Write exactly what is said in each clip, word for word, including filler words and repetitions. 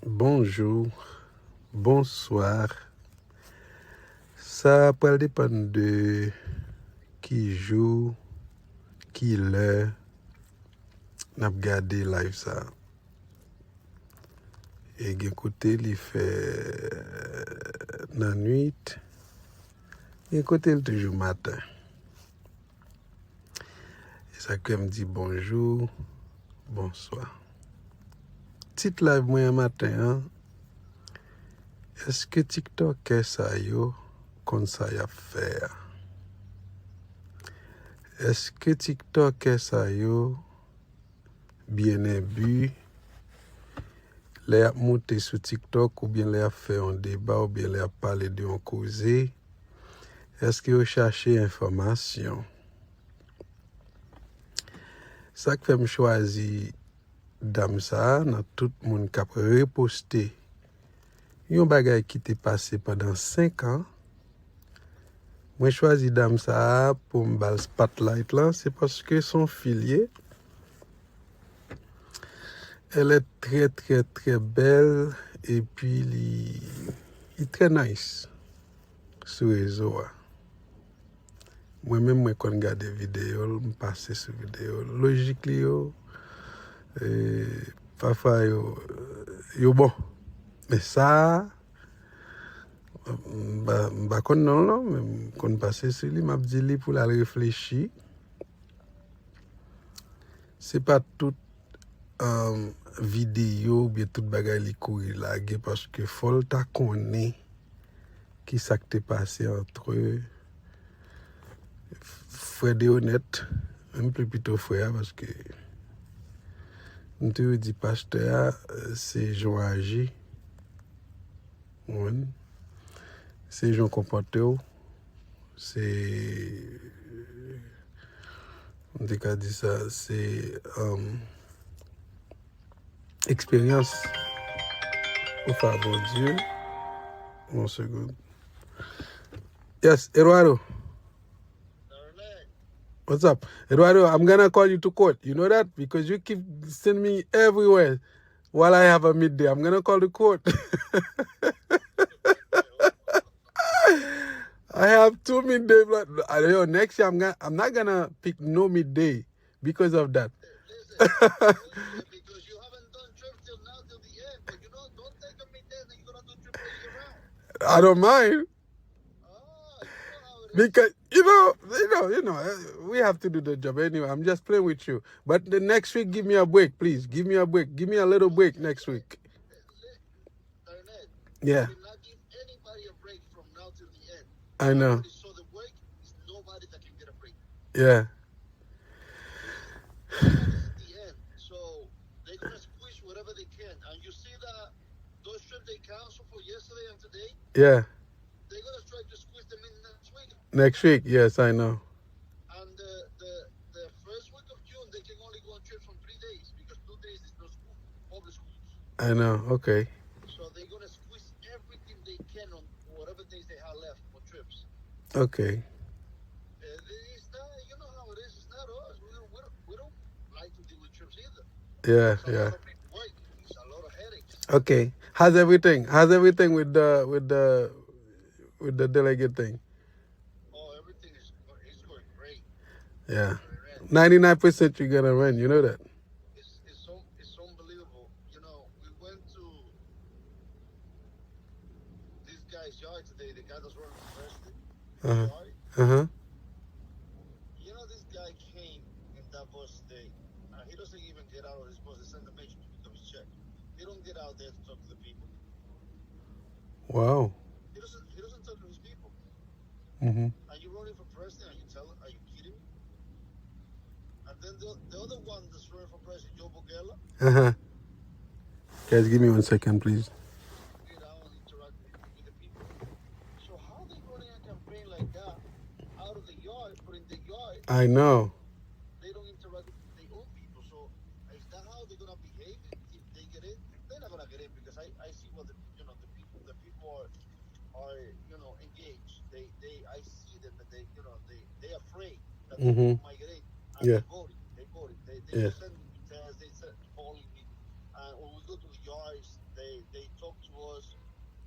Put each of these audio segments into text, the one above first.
Bonjou, bonswa. Sa pral depann de ki jou, ki lè n ap gade live sa. E gen kote li fè nan nwit, gen kote li toujou maten. E sa k fè m di bonjou, bonswa. Tit live mwen an maten an, èske tiktokè sa yo konn sa y ap fè a? Èske tiktokè sa yo byen enbi lè y ap moute sou TikTok oubyen lè y ap fè yon deba oubyen lè y ap pale de yon koze? Èske yo chache enfòmasyon? Sa k fè m chwazi dam sa a nan tout moun k ap reposte yon bagay ki te pase pandan senk an. Mwen chwazi dam sa a pou m ba l spotlight lan, se paske se yon fi l ye. Elle est très, très, très belle, epi li, li très nice sou rezo a. Mwen menm, mwen konn gade videyo l, m pase sou videyo l. Lojik li yo, e, pafwa yo, yo bon. Men sa a, m pa, m pa konn non l non, men m konn pase sou li, m ap di li pou l al reflechi. Se pa tout, um, videyo oubyen tout bagay li kouri lage, paske fò l ta konnen ki sa k te pase antre frè Deonèt, m pli pito frè a, paske m toujou di pastè a, se jan w aji, w konprann? Se jan w konpòte w, se, m te ka di sa, se, um, eksperyans ou fè a Bondye. One second. Yes, Eduardo. What's up? Eduardo, I'm gonna call you to court. You know that? Because you keep sending me everywhere while I have a midday. I'm gonna call the court. I have two midday. Blo- I- Yo, next year, I'm, gonna, I'm not gonna pick no midday because of that. Listen, listen, because you haven't done trips till now, till the end. But you know, don't take a midday and then you're gonna do trips all year round. I don't mind. Ah, you know how it is. Because, you know, you know, you know, uh, we have to do the job anyway. I'm just playing with you. But the next week, give me a break, please. Give me a break. Give me a little break next week. Darnell, yeah. You cannot give anybody a break from now till the end. I know. Already saw the break. There's nobody that can get a break. Yeah. This is the end. So they're gonna squeeze whatever they can. And you see that those trips they cancel for yesterday and today, yeah, they're gonna try to squeeze them in next week. Next week, yes, I know. And the, the, the first week of June, they can only go on trips on three days because two days is no school, public schools. I know, okay. So they're gonna squeeze everything they can on whatever days they have left for trips. Okay. Uh, it's not, you know how it is. It's not us. We don't, we don't, we don't like to deal with trips either. Yeah, yeah. It's a lot of paperwork. It's a lot of headaches. Okay. How's everything? How's everything with the, with the, with the delegate thing? Oh, everything is, is going great. Yeah. Ninety-nine percent you're gonna win. You know that. It's, it's so, it's unbelievable. You know, we went to this guy's yard today, the guy that's running for president. Uh-huh. Yard. Uh-huh. You know, this guy came in that bus today. Uh, he doesn't even get out of his bus. They send the message to pick up his check. He don't get out there to talk to the people. Wow. He doesn't, he doesn't talk to his people. Mm-hmm. Are you running for president? Are you tell, are you kidding me? And then the, the other one that's running for president, Joe Bogela. Uh-huh. Guys, give me one second, please. Get out and interact with, with the people. So how they running a campaign like that out of the yard, but in the yard, I know. They don't interact with their own people. So is that how they're gonna behave if, if they get in? They're not gonna get in because I, I see what the, you know, the people, the people are, are, you know, engaged. They, they, I see them that they, you know, they, they afraid that, mm-hmm, people might get in. And, yeah, they voting, they voting. They, they, yeah, send me text, they send calling me. And when we go to the yards, they they talk to us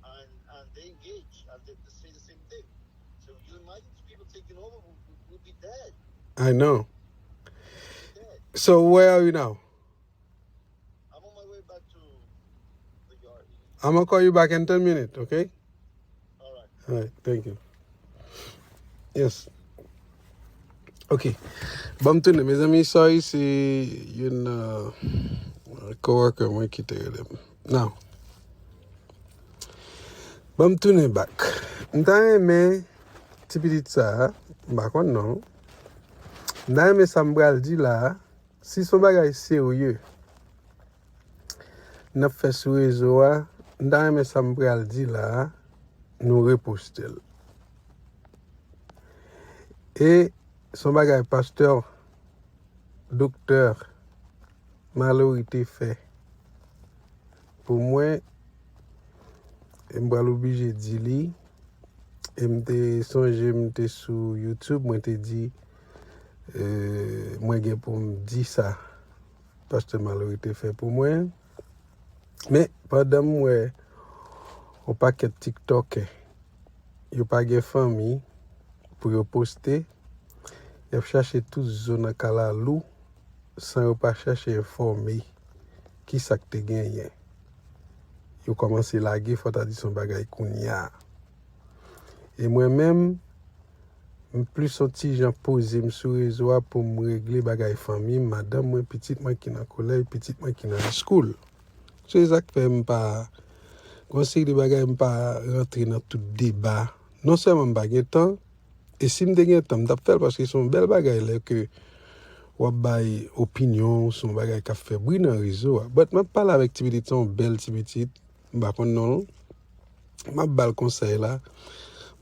and and they engage and they, they say the same thing. So you imagine these people taking over, we, we, we'll be dead. I know. Dead. So where are you now? I'm on my way back to the yard. I'm gonna call you back in ten minutes, okay? All right. All right, thank you. Yes. Ok. Ban m tounen, mezanmi, sorry, se youn nan coworker mwen ki te rele m. Now, ban m tounen back. M ta renmen ti pitit sa a, m pa konn non. M ta renmen sa m pral di la a, si se yon bagay serye n ap fè sou rezo a, m ta renmen sa m pral di la a, nou reposte l. E se yon bagay pastè, doktè Malory te fè pou mwen, e m pral oblije di li, e m te sonje m te sou YouTube, mwen te di, e, mwen gen pou m di sa pastè Malory te fè pou mwen. Men, pandan m wè yon pakèt tiktokè, yo pa gen fanmi pou yo poste, y ap chache tout zo nan kalalou san yo pa chache enfòme ki sa k te genyen. Yo kòmanse lage, fò ta di se yon bagay kounye a. E mwen menm, m plis yon ti jan poze m sou rezo a pou m regle bagay fanmi m, madanm mwen, pitit mwen ki nan kolèj, pitit mwen ki nan high school. Se sa k fè m pa, gen yon seri de bagay m pa rantre nan tout deba. Non sèlman m pa gen tan, e si m te gen tan, m t ap fè l paske se yon bèl bagay lè ke w ap bay opinyon w sou yon bagay k ap fè bri nan rezo a. But m ap pale avèk ti pitit sa, yon bèl ti pitit, m pa konn non l. M ap ba l konsèy la.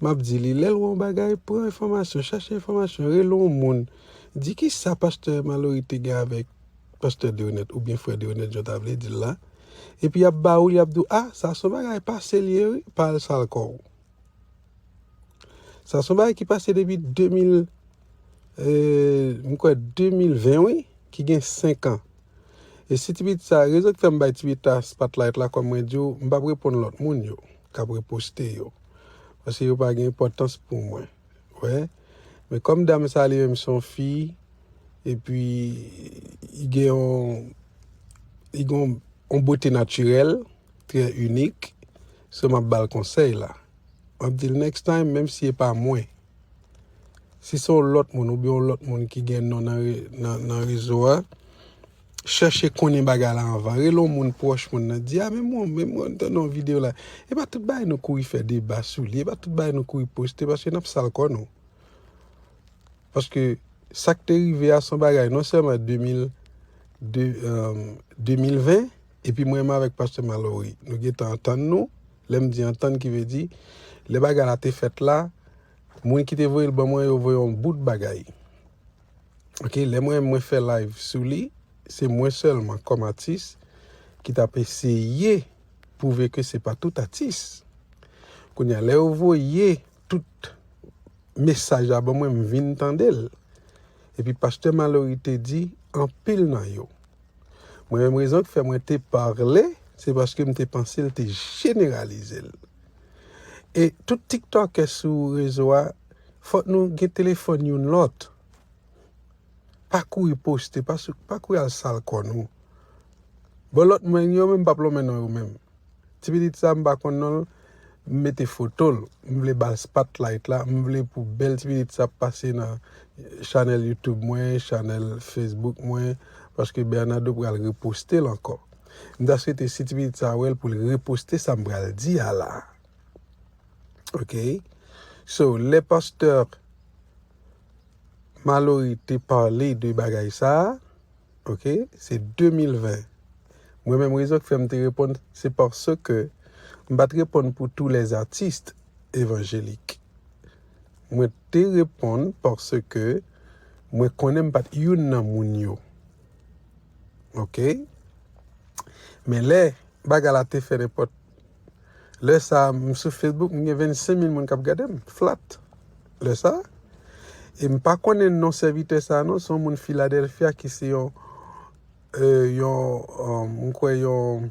M ap di li, lè l wè yon bagay, pran enfòmasyon, chache enfòmasyon, rele yon moun. Di kisa pastè Malory te gen avèk pastè Deronette oubyen frè Deronette, jan w ta vle di l la. Epi y ap ba ou, y ap di w, a, sa se yon bagay pase l ye wi, pa al sal kò w. Sa se yon bagay ki pase depi de mil, e, m kwè de mil ven wi, ki gen senk an. E si ti pitit sa, rezon ki fè m bay ti pitit sa spotlight la, kòm mwen di w, m p ap reponn lòt moun yo k ap reposte yo. Paske yo pa gen enpòtans pou mwen. Wè. Men kòm dam sa li menm se yon fi, epi li gen yon, li gen yon, yon bote natirèl, trè inik, so m ap ba l konsèy la. M ap di l next time, menm si e pa mwen. Si se yon lòt moun oubyen yon lòt moun ki gen non nan, re- nan, nan rezo a, chèche konnen bagay la anvan. Rele yon moun pwòch moun nan, di, a, men mwen, men mwen, m tande yon videyo la. E pa tout bagay nou kouri fè deba sou li, e pa tout bagay nou kouri poste, paske n ap sal kò nou. Paske sa k te rive a se yon bagay non sèlman de mil, de, de mil ven, epi mwen menm avèk pastè Malory, nou gentan antann nou. Lè m di antann, ki vle di, lè bagay la te fèt la, moun ki te voye l ban mwen, yo voye yon bout bagay. Ok, lè mwen, mwen fè live sou li, se mwen sèlman kòm atis ki t ap eseye pwouve ke se pa tout atis. Kounye a, lè yo voye tout mesaj la ban mwen, m vin tande l. Epi pastè Malory te di anpil nan yo. Mwen menm, rezon ki fè mwen te pale, se paske m te panse l te jeneralize l. E tout tiktokè sou rezo a, fòk nou gen telefòn youn lòt. Pa kouri poste, pa, sou- pa kouri al sal kò nou. Bon, lòt mwen yo menm, m p ap lonmen non yo menm. Ti pitit sa, m pa konn non l, m mete foto l. M vle ba l spotlight la, m vle pou bèl ti pitit sa pase nan chanèl YouTube mwen, chanèl Facebook mwen, paske Bernardo pral reposte l ankò. M ta swete si ti pitit sa wè l pou l reposte sa m pral di a la. Ok? So, lè pastè Malory te pale de bagay sa a, ok, se de mil ven. Mwen menm, rezon ki fè m te reponn, se paske m pa t reponn pou tous les artistes évangéliques. Mwen te reponn paske mwen konnen m pa t youn nan moun yo. Ok? Men lè bagay la te fè nenpòt, lè sa a, m sou Facebook, m gen vennsenk mil moun k ap gade m, flat. Lè sa a. E m pa konnen non sèvitè sa a non, se yon moun Philadelphia ki se yon, e, yon, e, m kwè yon,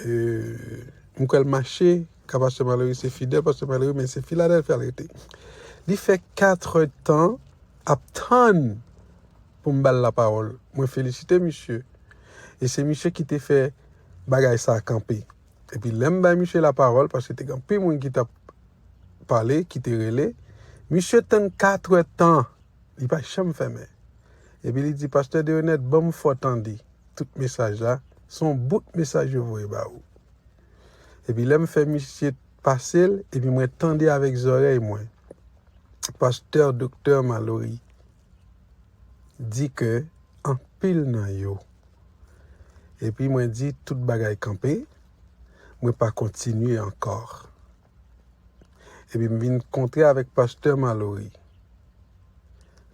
euh, m kwè l mache, ka pastè Malory se Fidèl, pastè Malory, men se Filadèlfya l rete. Li fè katrè tan ap tann pou m ba l lapawòl. Mwen felisite misye. E se misye ki te fè bagay sa a kanpe. Epi lè m bay misye lapawòl, paske te gen anpil moun ki t ap pale, ki te rele, misye tann katrè tan, li pa janm fèmen. Epi li di, "Pastè Deonèt, ban m fè w tande tout mesaj la, se yon bout mesaj yo voye ba ou." Epi lè m fè misye pase l, epi mwen tande avèk zòrèy mwen, pastè Doktè Malory di ke anpil nan yo. Epi mwen di tout bagay kanpe, mwen pa kontinye ankò. Epi m vin kontre avèk pastè Malory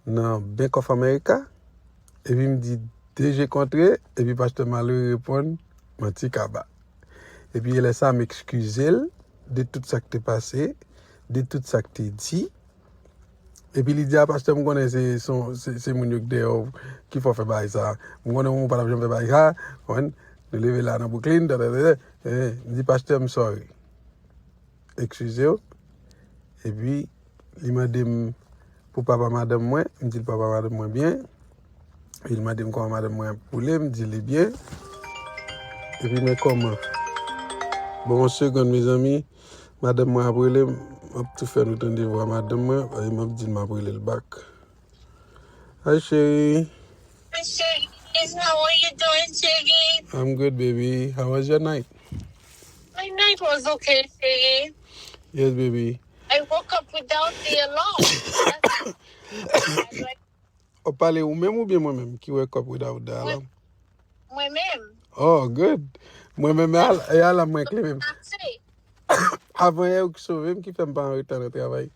nan Bank of America, epi m di, "De je kontre," epi pastè Malory reponn, "Manti kaba." Epi e lè sa a m ekskize l de tout sa k te pase, de tout sa k te di. Epi li di, "A, pastè, m konnen se, se, se, se moun yo k dèyè w ki fè w fè bagay sa. M konnen ou pa t ap janm fè bagay sa." Konprann? Nou leve la nan Brooklyn, da, da, da, da. Eh, m di, "Pastè, m sorry. Eskize w." Epi li mande m pou papa madanm mwen, m di l papa madanm mwen byen. Epi li mande m kòman madanm mwen ap boule, m di li byen. Epi men kòman. Bon, yon segonn, mezanmi. Madanm mwen ap rele m, m ap tou fè nou tande vwa madanm mwen, e m ap di l m ap rele l back. Hi, chérie. Hi, Shaggy. How are you doing, Shaggy? I'm good, baby. How was your night? My night was okay, Shaggy. Yes, baby. I woke up without the alarm. That's why I was like, w ap pale ou menm oubyen mwen menm ki wake up without the alarm? Mwen menm. Oh, good. Mwen menm, e al-, e alarm mwen k leve m. Avan yè, ou k sove m, ki fè m pa anreta nan travay.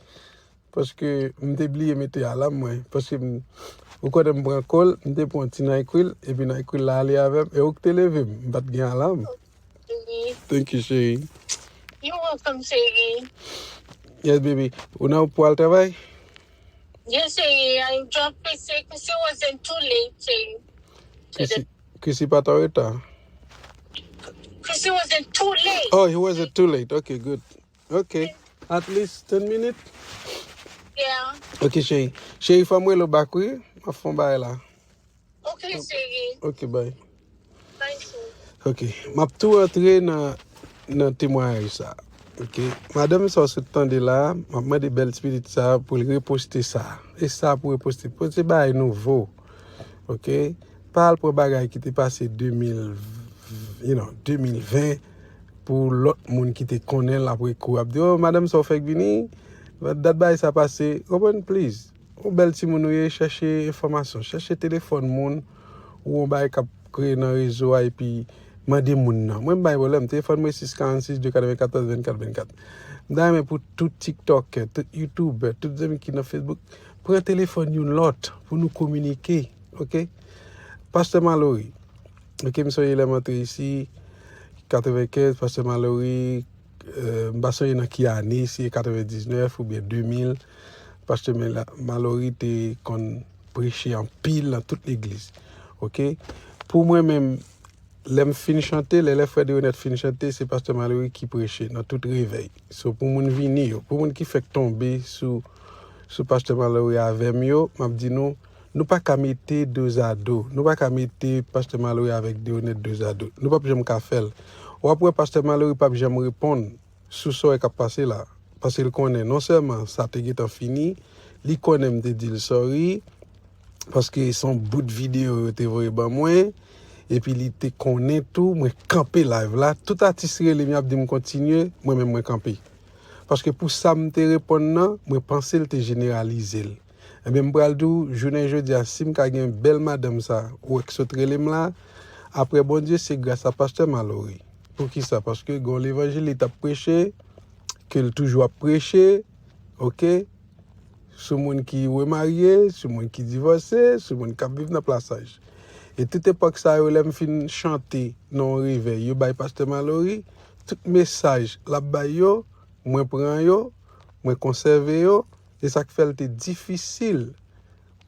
Paske m te bliye mete alarm mwen. Paske m, ou konnen m pran kòl, m te pran yon ti NyQuil, epi NyQuil la ale avè m, e ou k te leve m. M pa t gen alarm. Thank you, chérie. You're welcome, Shaggy. Yes, baby. Ou nan wout pou al travay? Yes, Shaggy. I dropped Chrissy. Chrissy wasn't too late, Shaggy. Chrissy, Chrissy pa t anreta? Chrissy wasn't too late. Oh, he wasn't too late. Okay, good. Okay. At least ten minutes? Yeah. Okay, chérie. Chérie, fò m rele w back, wi. M ap fè yon bagay la. Ok, cheri. Ok, bye. Bye, cheri. Ok, m ap tou antre nan, nan temwayaj sa. Ok, madanm sa w sot tande la, m ap mande bèl ti pitit sa pou l reposte sa. E sa pou reposte. Poste bagay nouvo. Ok, pa al pran bagay ki te pase de mil, you know, de mil ven pou lòt moun ki te konnen l ap rekou ap di, "Oh, madanm sa w fèk vini, dat bagay sa pase." Konprann, please. Ou bèl timoun ou ye, chèche enfòmasyon, chèche telefòn moun ou yon bagay k ap kreye nan rezo a epi mande moun nan. Mwen m bay pwoblèm, telefòn mwen sis karannsis de katrevenkatòz vennkat vennkat. M ta renmen pou tout TikTokè, tout YouTubè, tout zanmi ki nan Facebook, pran telefòn youn lòt pou nou kominike, ok? Pastè Malory, ok, m sonje lè m antre isi, katrevenkenz, Pastè Malory, euh, m pa sonje nan ki ane, si se katrevendiznèf oubyen de mil, Pastè Mela-, Malory te konn preche anpil nan tout legliz. Ok? Pou mwen menm, lè m fin chante, lè, lè frè Deronette fin chante, se Pastè Malory ki preche nan tout revèy. So, pou moun vini yo, pou moun ki fèk tonbe sou, sou Pastè Malory avè m yo, m ap di nou, nou pa ka mete dozado. Nou pa ka mete Pastè Malory avèk Deronette dozado. Nou p ap janm ka fè l. W ap wè Pastè Malory p ap janm reponn sou sa w wè k ap pase la. Paske l konnen non sèlman sa te gentan fini, li konnen m te di l sorry, paske se yon bout videyo yo te voye ban mwen, epi li te konnen tou, mwen kanpe live la. Tout atis rele m, y ap di m kontinye, mwen menm mwen kanpe. Paske pou sa m te reponn nan, mwen panse l te jeneralize l. Ebyen, m pral di w, jounen jodi a, si m ka gen bèl madanm sa, ou wè k sot rele m la, apre Bondye, se gras a Pastè Malory. Poukisa? Paske gen yon levanjil li t ap preche, ke l toujou ap preche, ok? Sou moun ki remarye, sou moun ki divòse, sou moun k ap viv nan plasaj. E tout epòk sa yo, lè m fin chante nan yon revèy, yo bay Pastè Malory, tout mesaj l ap bay yo, mwen pran yo, mwen konsève yo, e sa k fè l te difisil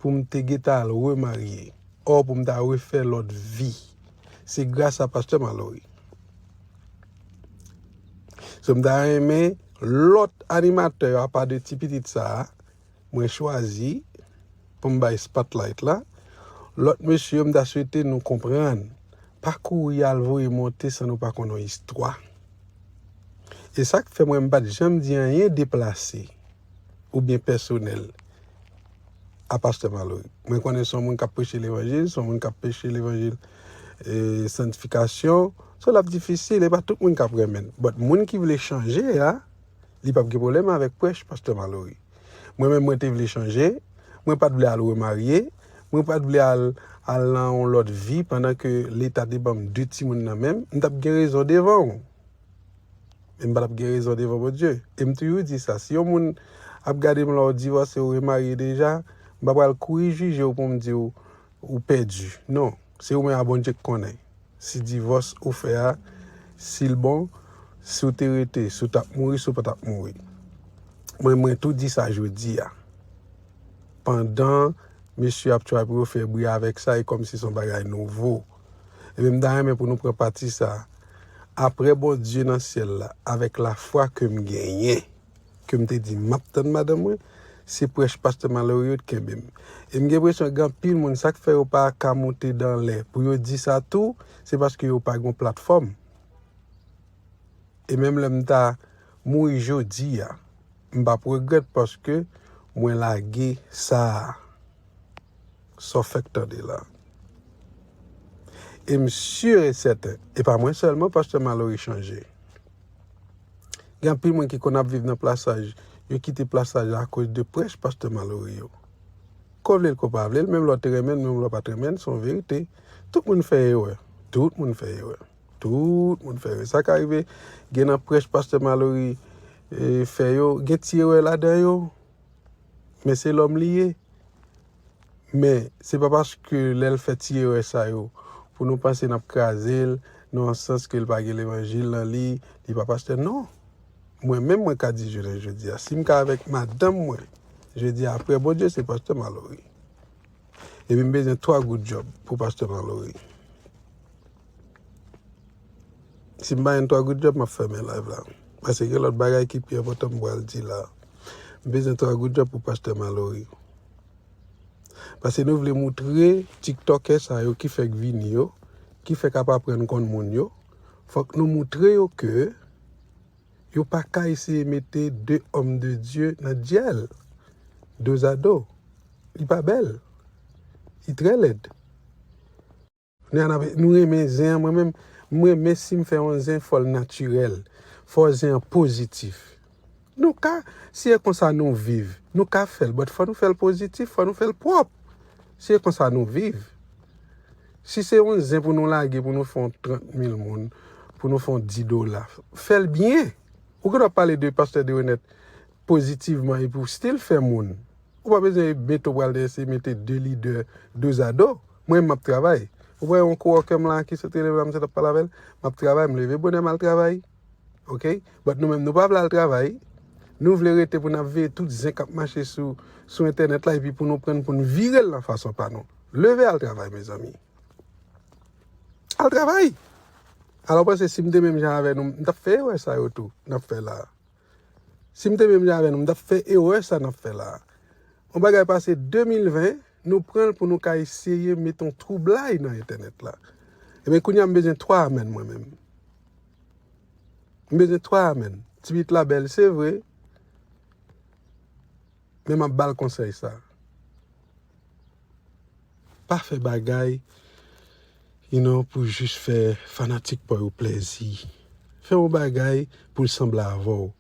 pou m te gentan al remarye, ò pou m ta refè lòt vi. Se gras a Pastè Malory. So, m ta renmen lòt animatè yo, apa de ti pitit sa a, mwen chwazi pou m bay spotlight la. Lòt mesye yo, m ta swete nou konprann. Pa kouri al voye monte san nou pa konn yon istwa. E sa k fè mwen, m pa t janm di anyen deplase oubyen pèsonèl a Pastè Malory. Mwen konnen se yon moun k ap preche levanjil, se yon moun k ap preche levanjil, e, santifikasyon. So, l ap difisil, e pa tout moun k ap renmen l. But moun ki vle chanje a, li p ap gen pwoblèm avèk prèch Pastè Malory. Mwen menm, mwen te vle chanje, mwen pa t vle al remarye, mwen pa t vle al, al nan yon lòt vi pandan ke Leta te ban m de timoun nan men m, m t ap gen rezon devan w. Men m pa t ap gen rezon devan Bondye. E m toujou di sa, si yon moun ap gade m la w divòse, w remarye deja, m pa pral kouri jije w pou m di w ou pèdi. Non, se ou menm a Bondye k konnen. Si divòs ou fè a, si l bon, si w te rete, si w t ap mouri, si w pa t ap mouri. Mwen, mwen tou di sa jodi a. Pandan mesye ap try pou yo fè bri avèk sa, e kòmsi se yon bagay nouvo. Ebyen, m ta renmen pou nou pran pati sa a. Apre Bondye nan syèl la, avèk lafwa ke m genyen, ke m te di, "M ap tann madanm mwen," se prèch Pastè Malory yo t kenbe m. E m gen enpresyon gen anpil moun, sa k fè yo pa ka monte dan lè pou yo di sa tou, se paske yo pa gen platfòm. E menm lè m ta mouri jodi a, m p ap regrèt paske mwen lage sa a. Sa w fèk tande la. E m si e sèten, e pa mwen sèlman, Pastè Malory chanje. Gen anpil moun ki konn ap viv nan plasaj, yo kite plasaj la akoz de prèch Pastè Malory yo. Ke w vle l, ke w pa vle l, menm lè w te renmen l, menm lè w pa t renmen l, se yon verite. Tout moun fè erè. Tout moun fè erè. Tout moun fè erè. Sa ka rive, gen nan prèch Pastè Malory, e, fè yo, gen ti erè ladan yo. Men se lòm li ye. Men se pa paske lè l fè ti erè sa yo, pou nou panse n ap kraze l, nan yon sans ke l pa gen levanjil nan li, li pa pastè. Non. Mwen menm, mwen ka di jounen jodi a, si m ka avèk madanm mwen, jodi a, apre Bondye, se Pastè Malory. Epi m bezwen twa goud djòb pou Pastè Malory. Si m pa jwenn twa goud djòb, m ap fèmen live la. Paske gen lòt bagay ki pi enpòtan m pral di la. M bezwen twa goud djòb pou Pastè Malory. Paske nou vle moutre TikTokè sa yo ki fèk vini yo, ki fèk ap aprann konn moun yo, fòk nou moutre yo ke yo pa ka eseye mete de homme de Dieu nan dyèl, dozado. Li pa bèl. Li trè lèd. Nou, nou renmen zen an, mwen menm, mwen renmen si m fè yon zen, fò l natirèl. Fò zen an pozitif. Nou ka, si e konsa nou viv, nou ka fè l, but fò nou fè l pozitif, fò nou fè l pwòp. Si e konsa nou viv. Si se yon zen pou nou lage, pou nou fè yon trant mil moun, pou nou fè yon dis dola, fè l byen. Ou gen dwa pale de pastè Derenèt pozitivman epi w still fè moun. Ou pa bezwen mete w pral eseye mete de lidè dozado. Mwen, m ap travay. Ou wè yon coworker m la ki sot rele m la, m sot ap pale avè l. M ap travay, m leve bonè, m al travay. Oke? But nou menm, nou pa vle al travay. Nou vle rete pou n ap veye tout zen k ap mache sou, sou entènèt la, epi pou nou pran l, pou n vire l nan fason pa nou. Leve al travay, mezanmi. Al travay! Alò, w panse si m te menm jan avè nou, m t ap fè erè sa yo tou, n ap fè la a. Si m te menm jan avè nou, m t ap fè erè sa n ap fè la a. Yon bagay pase de mil ven, nou pran l pou nou ka eseye met yon twoublay nan entènèt la. Ebyen, kounye a, m bezwen twa amèn mwen menm. M bezwen twa amèn. Ti pitit la bèl, se vre, men m ap ba l konsèy sa. Pa fè bagay, you know, pou jis fè fanatik pa w yo plèzi. Fè yon bagay pou l sanble avè w.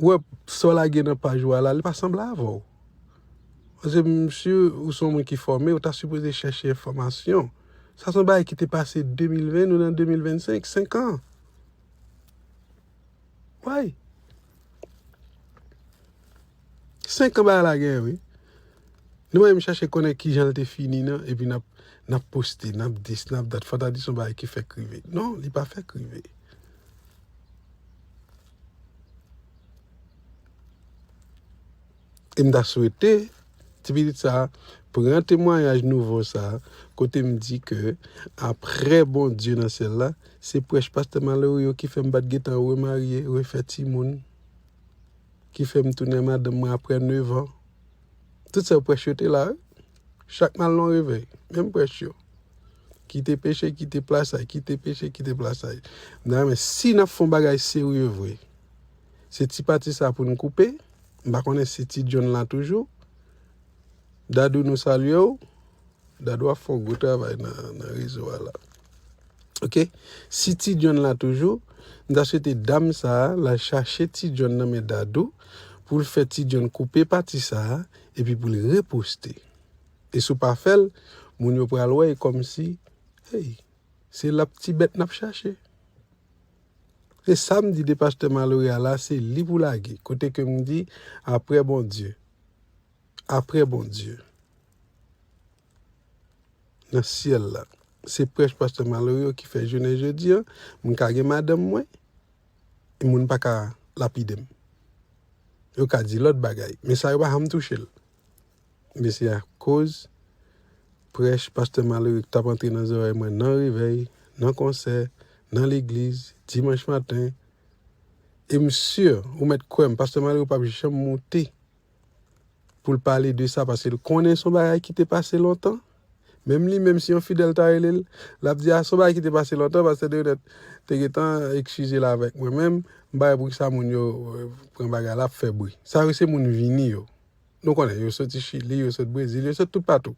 Ou wè, sa w lage nan paj ou a la, li pa sanble avè w. Paske m si ou se yon moun ki fòme, ou ta sipoze chèche enfòmasyon. Sa se yon bagay ki te pase de mil ven, nou nan de mil vennsenk, senk an. Why? Senk an bagay la gen, wi. Nou menm chache konnen kijan l te fini nan, epi n ap, n ap poste, n ap dis, n ap dat. Fò ta di se yon bagay ki fèk rive. Non, li pa fèk rive. E m ta swete Ti pitit sa a pran temwayaj nouvo sa a, kote m di ke apre Bondye nan syèl la, se prèch pastè Malory yo ki fè m pa t gentan remarye, refè timoun, ki fè m tounen madanm mwen apre nevan. Tout sa yo prèch yo te la, wi. Chak m al nan revèy, menm prèch yo. Kite peche, kite plasay, kite peche, kite plasay. M ta renmen si n ap fè yon bagay serye vre, se ti pati sa pou n koupe. M pa konnen si Ti John la toujou. Dadou, nou salye w. Dadou ap fè yon gwo travay nan, nan rezo a la. Ok? Si Ti John la toujou, m ta swete dam sa a, l al chache Ti John nan men Dadou, pou l fè Ti John koupe pati sa a, epi pou l reposte. E si w pa fè l, moun yo pral wè e kòmsi, hey, se lap ti bèt n ap chache. Se sa m di de pastè Malory a la, se li pou lage. Kote ke m di, apre Bondye. Apre Bondye. Nan syèl la. Se prèch pastè Malory yo ki fè jounen jodi a, m ka gen madanm mwen, e moun pa ka lapide m. Yo ka di lòt bagay, men sa yo pa janm touche l. Men se akoz prèch pastè Malory t ap antre nan zòrèy mwen nan revèy, nan konsè, nan legliz, dimanch maten. E m si, ou mèt kwè m, pastè Malory p ap janm moute pou l pale de sa, paske l konnen se yon bagay ki te pase lontan. Menm li menm, si yon fidèl ta rele l, l ap di, a, se yon bagay ki te pase lontan, pastè Deonèt te gentan eskize l avèk mwen. Menm, m pa wè poukisa moun yo, euh, pran bagay la ap fè bri. Sa yo se moun vini yo. Nou konnen, yo soti Chili, yo sot Brezil, yo sot toupatou.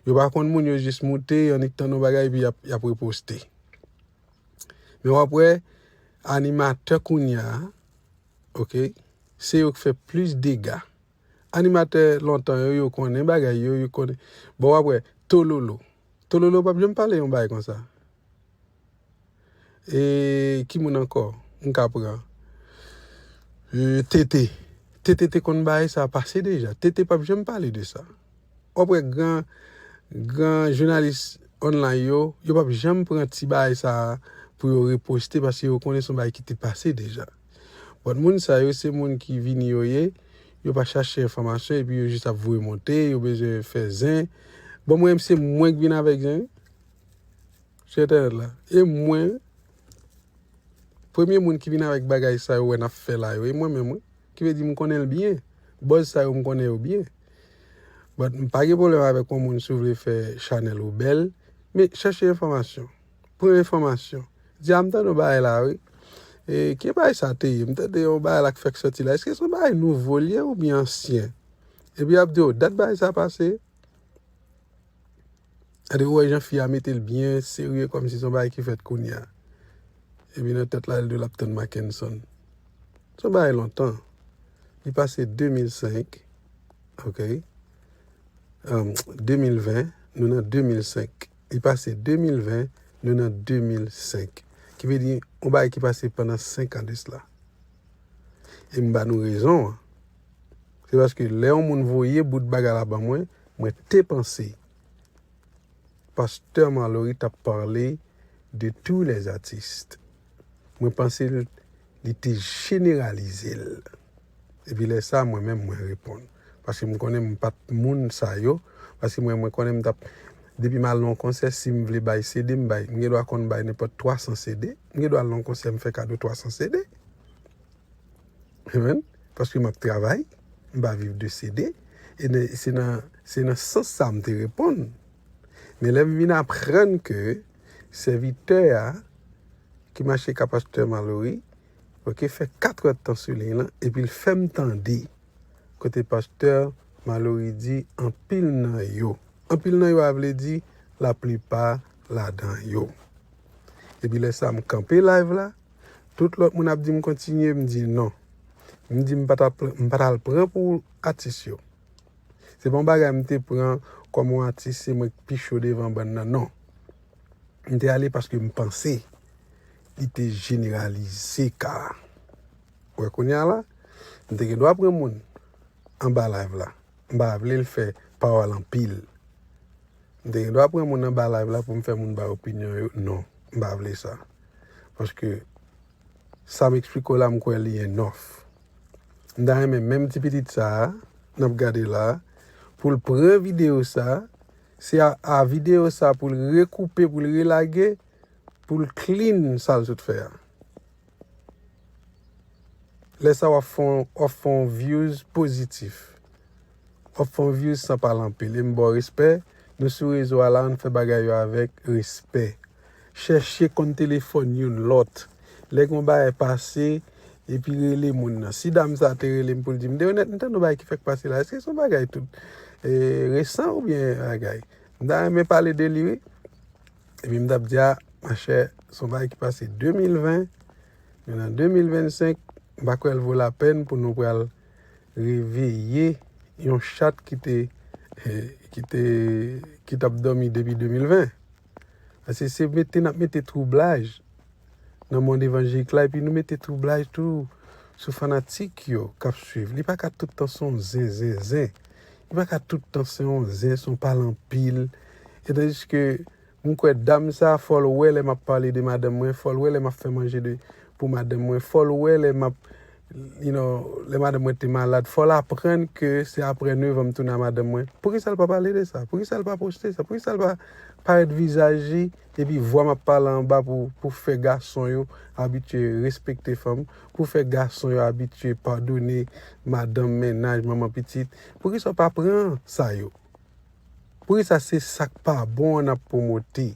Yo pa konn moun, yo jis moute, annik tann yon bagay, epi y ap, y ap reposte. Men w ap wè, animatè kounye a, ok, se yo k fè plis dega. Animatè lontan yo, yo konnen bagay yo, yo konnen. Bon, w ap wè, Tololo. Tololo p ap janm pale yon bagay konsa. E ki moun ankò m ka pran? E, Tete. Tete te konn bagay sa pase deja. Tete p ap janm pale de sa. W ap wè gran, gran jounalis online yo, yo p ap janm pran ti bagay sa pou yo reposte, paske yo konnen se yon bagay ki te pase deja. But moun sa yo, se moun ki vini yo ye, yo pa chache enfòmasyon, epi yo jis ap voye monte, yo bezwen fè zen. Bon, mwen menm, se mwen ki vin avèk zen sou entènèt la. E mwen, premye moun ki vin avèk bagay sa yo wè n ap fè la yo, e mwen menm, wi. Ki vle di m konnen l byen. Buzz sa yo, m konnen yo byen. But m pa gen pwoblèm avèk yon moun si w vle fè chanèl ou bèl, men chèche enfòmasyon. Pran enfòmasyon. Di, a, m tande yon bagay la, wi. E, ki bagay sa te ye? M tande yon bagay la k fèk sòti la. Èske se yon bagay nouvo l ye oubyen ansyen? Epi y ap di w, dat bagay sa pase. Gade, ou wè jan fi a mete l byen serye, kòmsi se yon bagay ki fèt kounye a. Epi nan tèt la, l di w l ap tann Mackenson. Se yon bagay lontan. Li pase de mil senk, ok? Em, de mil ven, nou nan de mil senk. Li pase de mil ven, nou nan de mil senk. Ki vle di, yon bagay ki pase pandan senk an de sila. E m ba nou rezon an. Se paske lè yon moun voye bout bagay la ban mwen, mwen te panse Pastè Malory t ap pale de tous les artistes. Mwen panse l, li te jeneralize l. Epi lè sa, mwen menm, mwen reponn. Paske m konnen m pa t moun sa yo. Paske mwen, mwen konnen m t ap, depi m al nan yon konsè, si m vle bay C D, m bay. M gen dwa konn bay nenpòt twa san C D. M gen dwa al nan yon konsè, m fè kado twa san C D. Amen. Paske m ap travay, m pa viv de C D. E ne- se nan, se nan sans sa m te reponn. Men lè m vin aprann ke sèvitè a, ki mache ka pastè Malory, ok, fè katrè tan sou liy lan, epi l fè m tande kote pastè Malory di anpil nan yo. Anpil nan yo a vle di laplipa ladan yo. Epi lè sa, m kanpe live la, tout lòt moun ap di m kontinye, m di non. M di m pa t ap, m pa t al pran pou atis yo. Se pa yon bagay m te pran kòm yon atis, se mwen k pi cho devan bann nan, non. M te ale paske m panse li te jeneralize ka a. Ou wè kounye a la, m te gen dwa pran moun anba live la. M pa vle l fè pawòl anpil. M te gen dwa pran moun anba live la pou m fè moun bay opinyon yo. Non, m pa vle sa. Paske sa m eksplike w la, m kwè li enough. M ta renmen menm ti pitit sa a, n ap gade la, pou l pran videyo sa, se a, a videyo sa pou l rekoupe, pou l relage, pou l clean sa l sot fè a. Lè sa w ap fè yon, w ap fè yon views pozitif. W ap fè yon views san pale anpil. E m ba w respè. Nou sou rezo a la, ann fè bagay yo avèk respè. Chèche konn telefòn youn lòt. Lè gen yon bagay pase, epi rele moun nan. Si dam sa te rele m pou l di m, "Deronette, m tande yon bagay ki fèk pase la. Èske se yon bagay tout, eh, resan oubyen bagay?" M ta renmen pale de li, wi. Epi m t ap di, "A, machè, se yon bagay ki pase de mil ven, nou nan de mil vennsenk, m pa kwè l vo lapèn pou nou pral reveye yon chat ki te, ki te, ki t ap dòmi depi de mil ven." Paske se mete, n ap mete twoublaj nan mond evanjelik la, epi nou mete twoublaj tou sou fanatik yo k ap swiv. Li pa ka tout tan se yon zen, zen, zen. Li pa ka tout tan se yon zen, se yon pale anpil. E tandiske m kwè dam sa, fò l wè lè m ap pale de madanm mwen, fò l wè lè m ap fè manje de, pou madanm mwen, fò l wè lè m ap, you know, lè madanm mwen te malad, fò l aprann ke se apre novanm m tounen a madanm mwen. Poukisa l pa pale de sa? Poukisa l pa poste sa? Poukisa l pa parèt vizaj li epi vwa m ap pale anba pou, pou fè gason yo abitye respekte fanm, pou fè gason yo abitye padone madanm, mennaj, manman pitit? Poukisa w pa pran sa yo? Poukisa se sa k pa bon an n ap pwomote?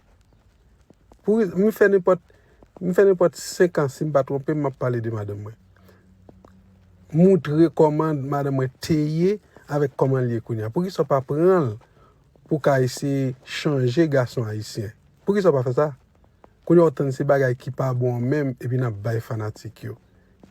Pou, m fè nenpòt, m fè nenpòt senk an, si m pa twonpe m, m ap pale de madanm mwen. Moutre kòman madanm mwen te ye avèk kòman l ye kounye a. Poukisa w pa pran l pou w ka eseye chanje gason ayisyen? Poukisa w pa fè sa? Kounye a w tann se bagay ki pa bon an menm, epi n ap bay fanatik yo.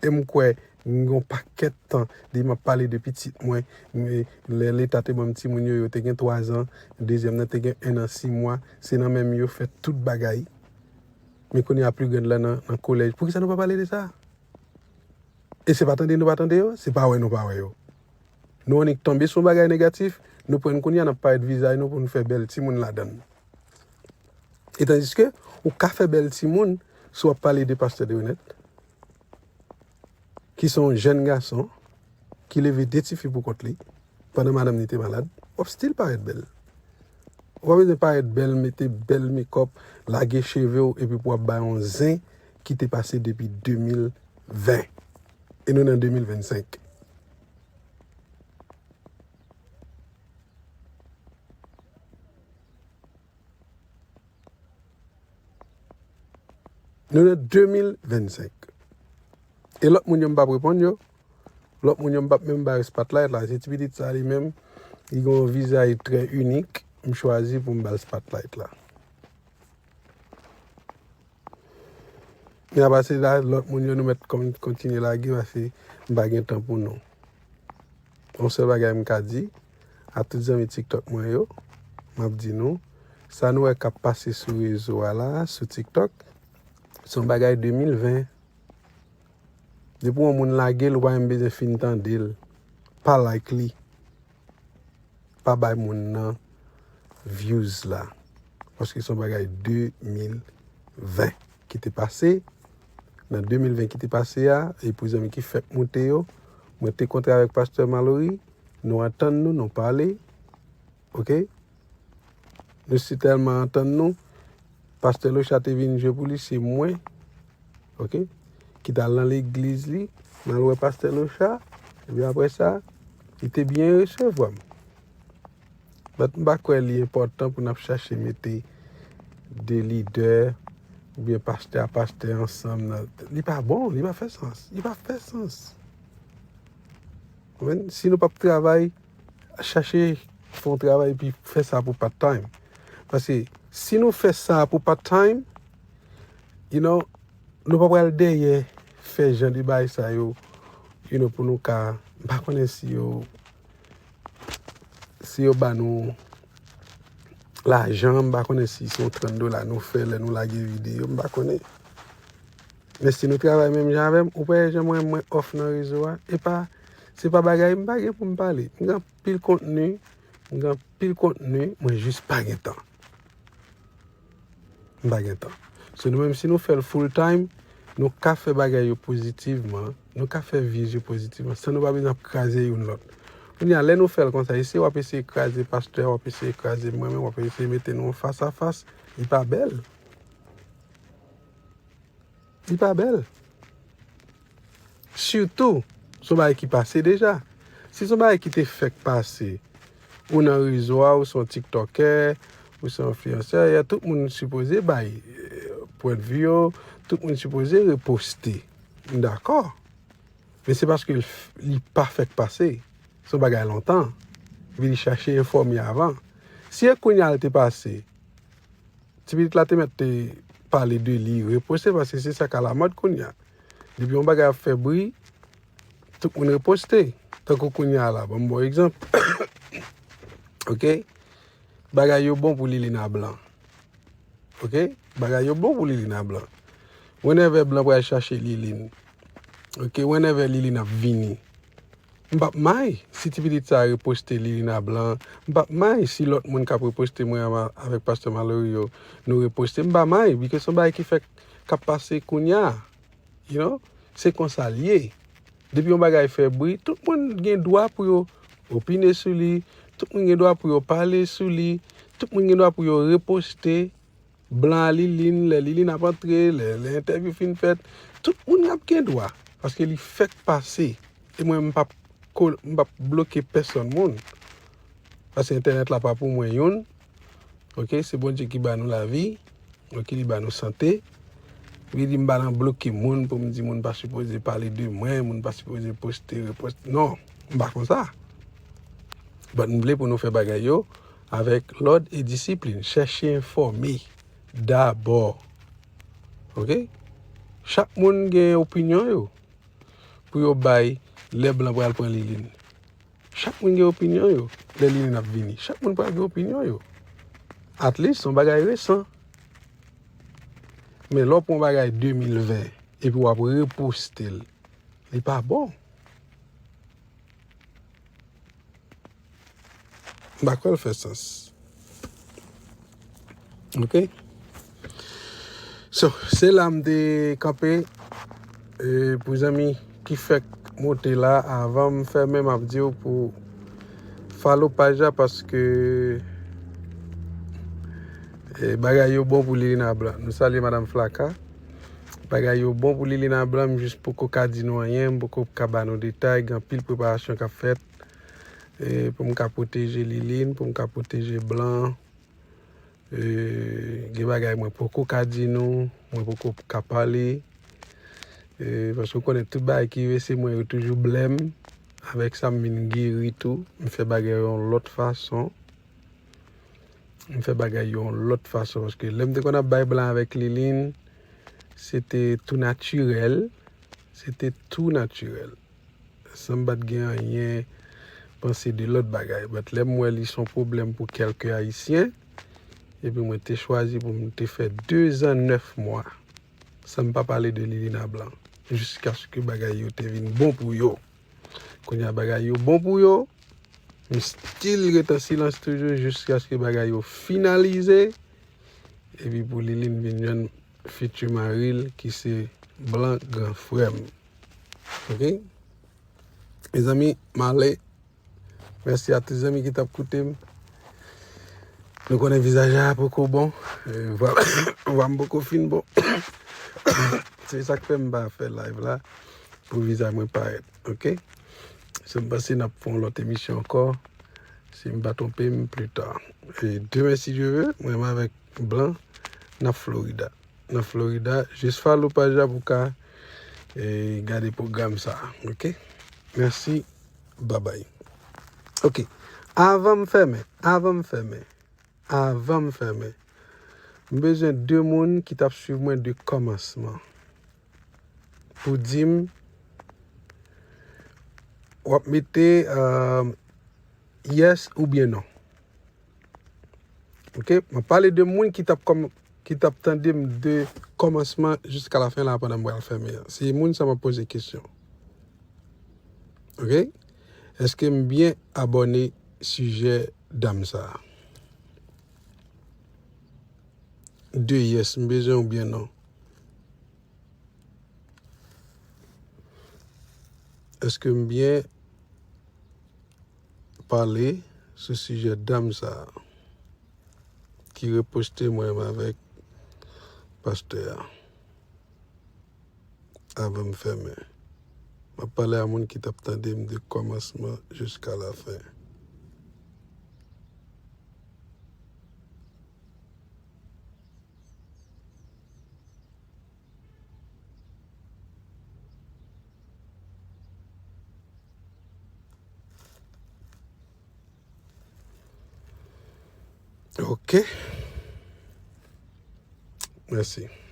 E m kwè, m gen yon pakèt tan, depi m ap pale de pitit mwen, m, lè Leta te ban m timoun yo, yo te gen twa zan, dezyèm nan te gen en an sis mwa, se nan men m yo fè tout bagay. Men kounye a pli grann lan nan, nan kolèj. Poukisa nou pa pale de sa? E se pa tande nou pa tande yo, se pa wè nou pa wè yo. Nou annik tonbe sou yon bagay negatif, nou pran kounye a n ap parèt vizaj nou pou nou fè bèl timoun ladan l. E tandiske ou ka fè bèl timoun si w ap pale de pastè Deronette, ki se yon jèn gason ki leve de tifi pou kont li pandan madanm li te malad, w ap still parèt bèl. Ou pa bezwen parèt bèl, mete bèl mekòp, lage cheve w, epi pou w ap bay yon zen ki te pase depi de mil ven. E nou nan de mil vennsenk. Nou nan de mil vennsenk. E lòt moun yo m p ap reponn yo. Lòt moun yo m p ap menm ba yo spotlight la. Se ti pitit sa li menm, li gen yon vizaj trè inik. M chwazi pou m ba l spotlight la. Men apa se la, lòt moun yo nou mèt kon-, kontinye lage paske m pa gen tan pou nou. Yon sèl bagay m ka di a tout zanmi TikTok mwen yo, m ap di nou, sa nou wè k ap pase sou rezo a la, sou TikTok, se yon bagay de mil ven. Depi yon moun lage l, ou pa menm bezwen fin tande l. Pa like li. Pa bay moun nan views la. Paske se yon bagay de mil ven ki te pase. Nan de mil ven ki te pase a, e pou zanmi ki fèk moute yo, mwen te kontre avèk pastè Malory, nou antann nou, nou pale, oke? Nou si tèlman antann nou, pastè Locha te vin jwe pou li, se mwen, oke, ki t al nan legliz li, m al wè pastè Locha, epi apre sa, li te byen resevwa m. But m pa kwè li enpòtan pou n ap chache mete de lidè oubyen pastè a pastè ansanm nan. Li pa bon, li pa fè sans, li pa fè sans. Ou konprann? Si nou p ap travay, chache fè yon travay epi fè sa pou part time. Paske si nou fè sa pou part time, you know, nou pa pral dèyè fè jan de bagay sa yo, you know, pou nou ka, m pa konnen si yo, si yo ba nou lajan, m pa konnen si se yon trant dola nou fè lè nou lage videyo, m pa konnen. Men si nou travay menm jan avè m, ou pa wè jan mwen, mwen off nan rezo a? E pa, se pa bagay m pa gen pou m pale. M gen anpil kontni, m gen anpil kontni, mwen jis pa gen tan. M pa gen tan. So nou menm si nou fè l full time, nou ka fè bagay yo pozitivman, nou ka fè views yo pozitivman, san nou pa bezwen ap kraze youn lòt. Kounye a, lè nou fè l konsa, e si w ap eseye kraze pastè a, w ap eseye kraze mwen menm, w ap eseye mete nou fas a fas, li pa bèl. Li pa bèl. Sitou, se yon bagay ki pase deja. Si se yon bagay ki te fèk pase, ou nan rezo a, ou se yon tiktokè, ou se yon enfliyansè, ya tout moun sipoze bay eh, pwennvi yo, tout moun sipoze reposte. M dakò. Men se paske l f- li pa fèk pase. Se yon bagay lontan. Epi li chache enfòme avan. Si e kounye a l te pase, ti pitit la te mèt te pale de li, reposte, paske se sa k alamòd kounye a. Depi yon bagay ap fè bri, tout moun reposte. Tankou kounye a la, ban m ba w egzanp. Ok? Bagay yo bon pou Lilina Blan. Ok? Bagay yo bon pou Lilina Blan. Whenever Blan pral chache Liline. Ok? Whenever Liline ap vini. M p ap may si ti pitit sa a reposte Liline a blan. M p ap may si lòt moun k ap reposte mwen anba avèk pastè Malory yo, nou reposte. M pa may, bikòs se yon bagay ki fèk k ap pase kounye a. You know? Se konsa l ye. Depi yon bagay fè bri, tout moun gen dwa pou yo opine sou li, tout moun gen dwa pou yo pale sou li, tout moun gen dwa pou yo reposte. Blan a Liline, lè Liline ap antre, lè, lè entèvyou fin fèt, tout moun ap gen dwa, paske li fèk pase. E mwen, m p ap, m p ap bloke pèsòn moun. Paske entènèt la pa pou mwen youn. Ok, se Bondye ki ba nou lavi. Ok, li ba nou sante. Li di m pa nan bloke moun pou m di moun pa sipoze pale de mwen, moun pa sipoze poste, reposte. Non, m pa konsa. But m vle pou nou fè bagay yo avèk lòd e disiplin. Chèche enfòme dabò. Ok? Chak moun gen opinyon yo pou yo bay lè blan pral pran Liline. Chak moun gen opinyon yo lè Liline ap vini. Chak moun pral gen opinyon yo. At least, se yon bagay resan. Men lè w pran yon bagay de mil ven epi w ap reposte l, li pa bon. M pa kwè l fè sans. Ok? So, se la m te kanpe. E pou zanmi ki fèk monte la, avan m fèmen, m ap di w pou follow paj la, paske e, bagay yo bon pou Lilina Blan. Nou salye Madanm Flaka. Bagay yo bon pou Lilina Blan, m jis poko ka di nou anyen, m poko ka ba nou detay, gen anpil preparasyon k ap fèt. E, pou m ka pwoteje Liline, pou m ka pwoteje Blan. E, gen bagay mwen poko ka di nou, mwen poko ka pale. E, paske w konnen tout bagay ki rive se mwen yo toujou blame. Avèk sa, m vin geri tou. M fè bagay yo yon lòt fason. M fè bagay yo yon lòt fason. Paske lè m te konn ap bay blan avèk Liline, se te tou natirèl. Se te tou natirèl. San m pa t gen anyen panse de lòt bagay. But lè m wè li se yon pwoblèm pou kèlke Ayisyen, epi mwen te chwazi pou m te fè dezan nèf mwa san m pa pale de Lilina Blan, jiskaske bagay yo te vin bon pou yo. Kounye a bagay yo bon pou yo, m still ret an silans toujou jiskaske bagay yo finalize, epi pou Liline vin jwenn fiti mari l ki se blan gran frè m. Ok? Mezanmi, m ale. Mèsi a tout zanmi ki t ap koute m. Nou konnen vizaj la poko bon. E, vwa, vwa m poko fin bon. Se sa k fè m pa fè live la pou vizaj mwen parèt. Ok? So, m panse n ap fè yon lòt emisyon ankò. Si m pa twonpe m, pli ta. E demen, si Dye ve, mwen menm avèk Blan, n ap Florida. Nan Florida, jis follow paj la pou ka e, gade pwogram sa. Ok? Mèsi. Babay. Ok. Avan m fèmen, avan m fèmen, avan m fèmen, m bezwen de moun ki t ap swiv mwen de kòmansman pou di m w ap mete euh, yes oubyen non. Ok? M ap pale de moun ki t ap kòm, ki t ap tande m de kòmansman jiska lafen la pandan m pral fèmen an. Se moun sa m ap poze kesyon. Ok? Èske m byen abòne sijè dam sa a? De yes, m bezwen oubyen non? Èske m byen pale sou sijè dam sa a ki repwochte mwen avèk pastè a avan m fèmen. M ap pale a moun ki t ap tande m de kòmansman jiska lafen. Ok. Mèsi.